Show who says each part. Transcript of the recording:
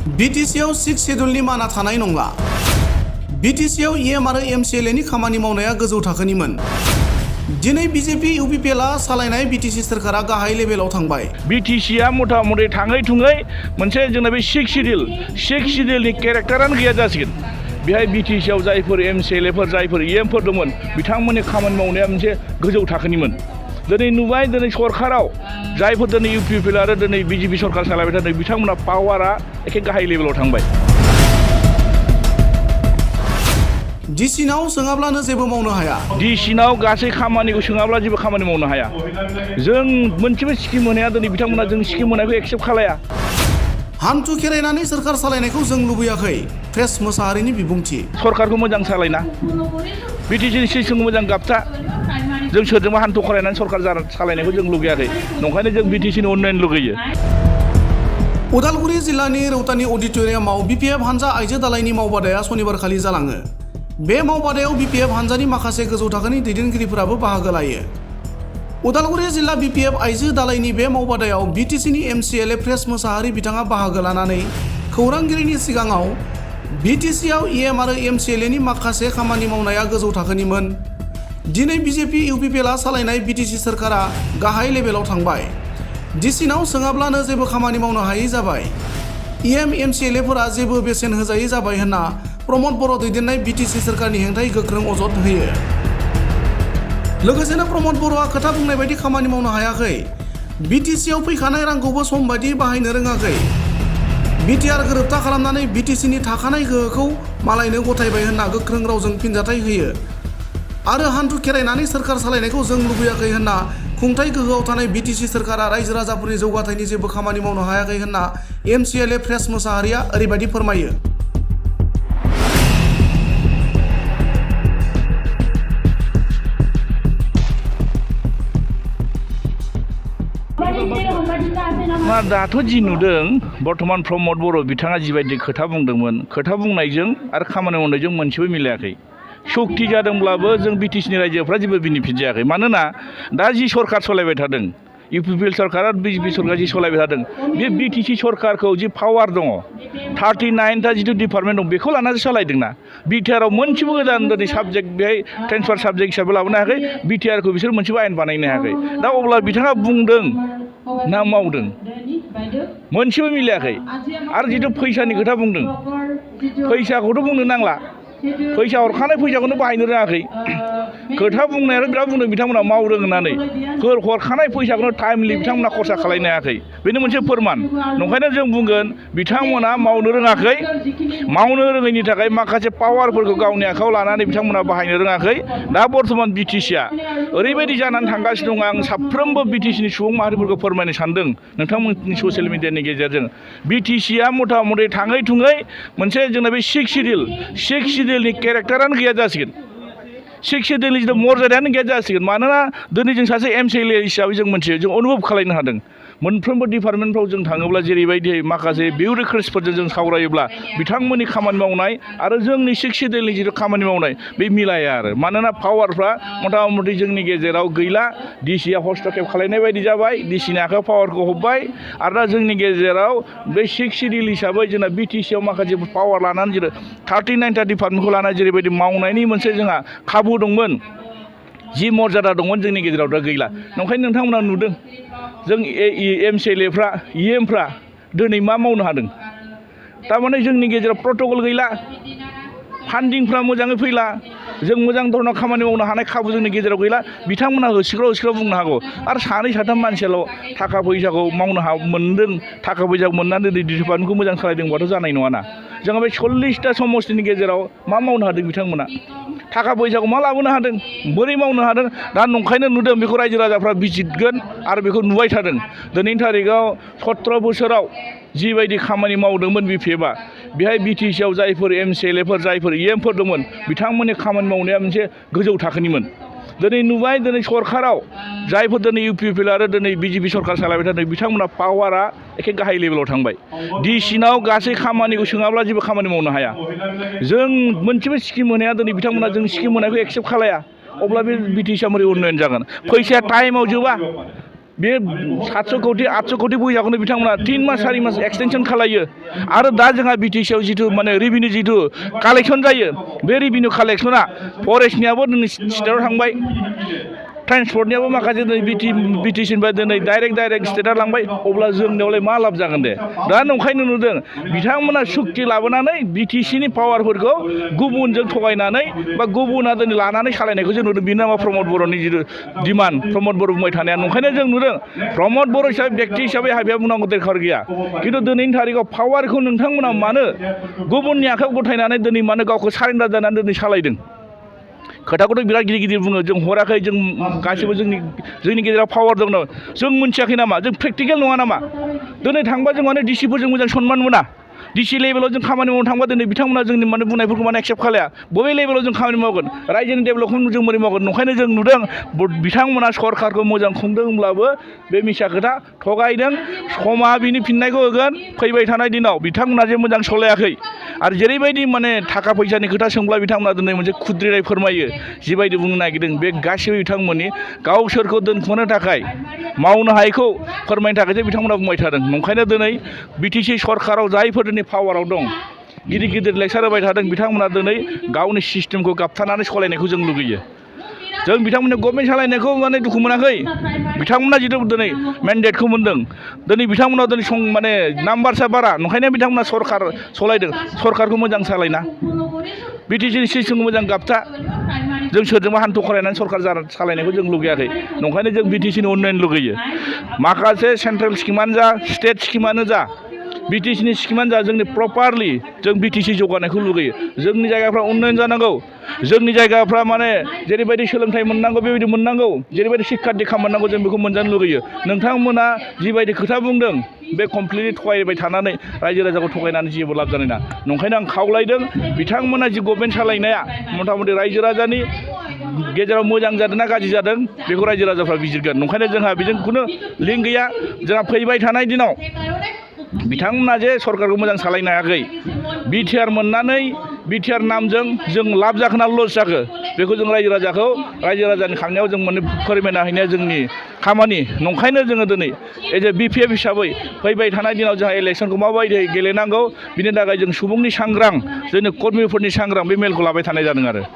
Speaker 1: बिटिसिआव 6 शेड्यूलनि माना थानाय नंला। बिटिसिआव इएम आरो एमसिएलएनि खामानि मावनाया गोजौ थाखोनिमोन। दिनै बिजेपि इउपिपिएलआ सालायनाय बिटिसि सोरखारा गाहाय लेभेलाव थांबाय।
Speaker 2: बिटिसिआ मथा मथि थाङै थुङै मोनसे जोंना बे 6 शेड्यूलनि केरेक्टारानो गैया जासिगोन। बेहाय बिटिसिआव जायफोर एमसिएलएफोर जायफोर इएमफोर दंमोन बिथांमोननि खामानि मावनाया मोनसे गोजौ थाखोनिमोन। दिनै नुबाय दिनै सरकाराव जायफोर दिनै इउपिपिएल आरो दिनै बिजेपि सरकार सालायबाय थादों बिथांमोना पावारा एखे गाहाय लेभेलाव थांबाय।
Speaker 1: डिसिनाव सोङाब्लानो जेबो मावनो हाया।
Speaker 2: डिसिनाव गासै खामानिखौ सोङाब्ला जेबो खामानि मावनो हाया। जों मोनसेबो स्किम मोननाया दिनै बिथांमोना जों स्किम मोननायखौ एक्सेप्ट खालाया।
Speaker 1: हान्थु खेरायनानै सोरखार सालायनायखौ जों लुबैयाखै। प्रेस मोसाहारिनि बिबुंथि।
Speaker 2: सरकारखौ मोजां सालायना बिटिसिनि सिस्टेमखौ मोजां गाबथा। जों सोरजोंबा हान्थु खेरायनानै सरकार सालायनायखौ जों लुगैयाखै। नंखायनो जों बिटिसिनि उन्नयन लुगैयो।
Speaker 1: उदालगुरि जिल्लानि रौतानि अडिट'रियामाव बिपिएफ हानजा आइजो दालायनि मावबादाया सनिबारखालि जालाङो। बे मावबादायाव बिपिएफ हानजानि माखासे गोजौ थाखोनि दैदेनगिरिफोराबो बाहागो लायो। उदालगुरि जिल्ला बिपिएफ आइजो दालायनि बे मावबादायाव बिटिसिनि एमसिएलए प्रेस मोसाहारि बिथाङा बाहागो लानानै खौरांगिरिनि सिगाङाव बिटिसिआव इएम आरो एमसिएलएनि माखासे खामानि मावनाया गोजौ थाखोनिमोन। दिनै बिजेपि इउपिपिएलआ सालायनाय बिटिसि सोरखारा गाहाय लेभेलाव थांबाय। डिसिनाव सोङाब्लानो जेबो खामानि मावनो हायै जाबाय। इएम एमसिएलएफोरा जेबो बेसेन होजायै जाबाय होनना प्रमद बर' दैदेननाय बिटिसि सोरखारनि हेंथायै गोख्रों अजद होयो। लोगोसेनो प्रमद बर'आ खोथा बुंनाय बायदि खामानि मावनो हायाखै। बिटिसिआव फैखानाय रांखौबो सम बायदि बाहायनो रोङाखै। बिटिआर गोरोबथा खालामनानै बिटिसिनि थाखानाय गोहोखौ मालायनो गथायबाय होनना गोख्रों रावजों फिनजाथाय होयो। आरो हान्थु खेरायनानै सोरखार सालायनायखौ जों लुबैयाखै होनना खुंथाय गोहोआव थानाय बिटिसि सोरखारा रायजो राजाफोरनि जौगाथायनि जेबो खामानि मावनो हायाखै होनना एमसिएलए प्रेस मोसाहारिया ओरैबायदि फोरमायो।
Speaker 2: दाथ' जि नुदों बर्थमान प्रमद बर' बिथाङा जिबायदि खोथा बुंदोंमोन खोथा बुंनायजों आरो खामानि मावनायजों मोनसेबो मिलायाखै। सक्ति जादोंब्लाबो जों बिटिसिनि रायजोफ्रा जेबो बेनिफिट जायाखै। मानोना दा जि सरकार सालायबाय थादों इउपिपिएल सरकार आरो बिजेपि सरकार जि सालायबाय थादों बे बिटिसि सरकारखौ जि पावार दङ 39टा जिथु डिपार्टमेन्ट दं बेखौ लानानैसो सालायदोंना। बिटिआरआव मोनसेबो गोदान दिनै साबजेक्ट बेहाय ट्रेन्सफार साबजेक्ट हिसाबै लाबोनो हायाखै। बिटिआरखौ बिसोर मोनसेबो आयेन बानायनो हायाखै। दा अब्ला बिथाङा बुंदों ना मावदों मोनसेबो मिलायाखै। आरो जिथु फैसानि खोथा बुंदों फैसाखौथ' बुंनो नांला। फैसा हरखानाय फैसाखौनो बाहायनो रोङाखै। खोथा बुंनायानो बिराद बुंदों बिथांमोना मावदों होननानै हरखानाय फैसाखौनो टाइमलि बिथांमोना खरसा खालायनो हायाखै। बेनो मोनसे फोरमान। नंखायनो जों बुंगोन बिथांमोना मावनो रोङाखै। मावनो रोङैनि थाखाय माखासे पावारफोरखौ गावनि आखायाव लानानै बिथांमोना बाहायनो रोङाखै। दा बर्थमान बिटिसिआ ओरैबायदि जानानै थांगासिनो दं। आं साफ्रोमबो बिटिसिनि सुबुं माहारिफोरखौ फोरमायनो सानदों नोंथांमोननि ससियेल मिडियानि गेजेरजों बिटिसिआ मथा मथि थाङै थुङै मोनसे जोंना बे 6 शेड्यूलनि केरेक्टारानो गैया जासिगोन। 6 शेड्यूलनि जिथु मर्यादायानो गैया जासिगोन। मानोना दिनै जों सासे एमसिएलए हिसाबै जों मोनथियो जों अनुभब खालामनो हादों। मोनफ्रोमबो डिपार्टमेन्टफ्राव जों थाङोब्ला जेरैबायदि माखासे बिउरोक्रेट्सफोरजों जों सावरायोब्ला बिथांमोननि खामानि मावनाय आरो जोंनि 6 शेड्यूलनि जिथु खामानि मावनाय बे मिलाया आरो। मानोना पावारफ्रा मथा मथि जोंनि गेजेराव गैला। डिसिआ हस्तक्षेप खालायनाय बायदि जाबाय। डिसिनि आखायाव पावारखौ हरबाय आरो दा जोंनि गेजेराव बे 6 शेड्यूल हिसाबै जोंना बिटिसिआव माखासे पावार लानानै जेरै 39टा डिपार्टमेन्टखौ लानानै जेरैबायदि मावनायनि मोनसे जोंहा खाबु दंमोन जि मर्यादा दंमोन जोंनि गेजेराव दा गैला। नंखायनो नोंथांमोना नुदों जों एमसिएलएफ्रा इएमफ्रा दिनै मा मावनो हादों। थारमाने जोंनि गेजेराव प्रट'कल गैला। फान्डिंफ्रा मोजाङै फैला। जों मोजां धरनाव खामानि मावनो हानाय खाबु जोंनि गेजेराव गैला। बिथांमोना होसिख्राव बुंनो हागौ। आरो सानै साथाम मानसियाल' थाखा फैसाखौ मावनो मोनदों। थाखा फैसा मोननानै दिनै डिपार्टमेन्टखौ मोजां सालायदोंबाथ' जानाय नङाना। जोंहा बे 40टा समस्तिनि गेजेराव मा मावनो हादों बिथांमोना। थाखा फैसाखौ मा लाबोनो हादों बोरै मावनो हादों। दा नंखायनो नुदों बेखौ रायजो राजाफ्रा बिजिरगोन आरो बेखौ नुबाय थादों। दिनैनि थारिखआव 17 बोसोराव जिबायदि खामानि मावदोंमोन बिपिएफआ बेहाय बिटिसिआव जायफोर एमसिएलएफोर जायफोर इएमफोर दंमोन बिथांमोननि खामानि मावनाया मोनसे गोजौ थाखोनिमोन। दिनै नुबाय दिनै सरकाराव जायफोर दिनै इउपिपिएल आरो दिनै बिजेपि सरकार सालायबाय थादों बिथांमोना पावारा एखे गाहाय लेभेलाव थांबाय। डिसिनाव गासै खामानिखौ सोङाब्ला जेबो खामानि मावनो हाया। जों मोनसेबो स्किम मोननाया दिनै बिथांमोना जों स्किम मोननायखौ एक्सेप्ट खालाया। अब्ला बे बिटिसिआ बोरै उन्नयन जागोन। फैसाया टाइमाव जोबा। बे 700 कौटि 800 कौटि फैसाखौनो बिथांमोना 3 मास 4 मास एक्सटेनसन खालायो आरो दा जोंहा बिटिसिआव जिथु माने रेभिनिउ जिथु कालेक्सन जायो बे रेभिनिउ कालेक्सना फरेस्टनियाबो दिनै स्टेटआव थांबाय ट्रान्सपर्टनियाबो माखासे दिनै बिटिसिनिफ्राय दिनै डाइरेक्ट स्टेटआव लांबाय अब्ला जोंनियावलाय मा लाब जागोन दे दा नंखायनो नुदों बिथांमोना सुक्ति लाबोनानै बिटिसिनि पावारफोरखौ गुबुनजों थगायनानै बा गुबुना दिनै लानानै सालायनायखौ जों नुदों बेनो मा प्रमद बर'नि जिथु डिमान्ड प्रमद बर' बुंबाय थानाया नंखायनो जों नुदों प्रमद बर' हिसाबै बेक्ति हिसाबै हाबिया बुंनांगौ दरखार गैया खिन्थु दिनैनि थारिखआव पावारखौ नोंथांमोना मानो गुबुननि आखायाव गथायनानै दिनै मानो गावखौ सारेन्डार जानानै दिनै सालायदों खोथाखौथ' बिराद गिदिर बुङो जों हराखै जों गासिबो जोंनि गेजेराव पावार दं जों मोनथियाखै नामा जों प्रेक्टिकेल नङा नामा दिनै थांबा जों माने डिसिफोरजों मोजां सनमान मोना डिसि लेभेलाव जों खामानि मावनो थांबा दिनै बिथांमोना जोंनि माने बुंनायफोरखौ माने एक्सेप्ट खालाया बबे लेभेलाव जों खामानि मावगोन रायजोनि डेभेलपखौ जों बोरै मावगोन नंखायनो जों नुदों बिथांमोना सरकारखौ मोजां खुंदों होनब्लाबो बे मिसा खोथा थगायदों समा बिनि फिननायखौ होगोन फैबाय थानाय दिनाव बिथांमोना जे मोजां सलायाखै आरो जेरैबायदि माने थाखा फैसानि खोथा सोंब्ला बिथांमोना दिनै मोनसे खुद्रिनाय फोरमायो जिबायदि बुंनो नागिरदों बे गासिबो बिथांमोननि गावसोरखौ दोनखोमानो थाखाय मावनो हायैखौ फोरमायनो थाखायसो बिथांमोना बुंबाय थादों नंखायनो दिनै बिटिसि सरकाराव जायफोर दिनै पावाराव दं गिदिर लेक्सार होबाय थादों बिथांमोना दिनै गावनि सिस्टेमखौ गाबथानानै सालायनायखौ जों लुगैयो जों बिथांमोननि गभर्नमेन्ट सालायनायखौ माने दुखु मोनाखै बिथांमोना जिथु दिनै मेन्डेटखौ मोनदों दिनै बिथांमोना दिनै माने नाम्बारसा बारा नंखायनो बिथांमोना सरकार सालायदों सरकारखौ मोजां सालायना बिटिसिनि सिस्टेमखौ मोजां गाबथा जों सोरजोंबा हान्थु खरायनानै सरकार सालायनायखौ जों लुगैयाखै नंखायनो जों बिटिसिनि उन्नयन लुगैयो माखासे सेन्ट्रेल स्किमानो जा स्टेट स्किमानो जा बिटिसिनि स्किमानो जा जोंनि प्रपारलि जों बिटिसि जौगानायखौ लुगैयो जोंनि जायगाफ्रा उन्नयन जानांगौ जोंनि जायगाफ्रा माने जेरैबायदि सोलोंथाइ मोननांगौ बेबायदि मोननांगौ जेरैबायदि शिक्षा दीक्षा मोननांगौ जों बेखौ मोनजानो लुगैयो नोंथांमोना जिबायदि खोथा बुंदों बे कमप्लिटलि थगायबाय थानानै रायजो राजाखौ थगायनानै जेबो लाब जानाय नङा नंखायनो आं खावलायदों बिथांमोना जि गभर्नमेन्ट सालायनाया मथा मथि रायजो राजानि गेजेराव मोजां जादों ना गाज्रि जादों बेखौ रायजो राजाफ्रा बिजिरगोन नंखायनो जोंहा बेजों खुनु लिंक गैया जोंहा फैबाय थानाय दिनाव बिथांमोना जे सरकारखौ मोजां सालायनो हायाखै बिटिआर मोननानै बिटिआर नामजों जों लाब जाखो ना लस जाखो बेखौ जों रायजो राजानि खांनायाव जों माने फोरमायना हैनाया जोंनि खामानि नंखायनो जोङो दिनै एज ए बिपिएफ हिसाबै फैबाय थानाय दिनाव जोंहा इलेक्सनखौ माबायदि गेलेनांगौ बिनि थाखाय जों सुबुंनि सांग्रां जोंनि कर्मिफोरनि सांग्रां बे मेलखौ लाबाय थानाय जादों आरो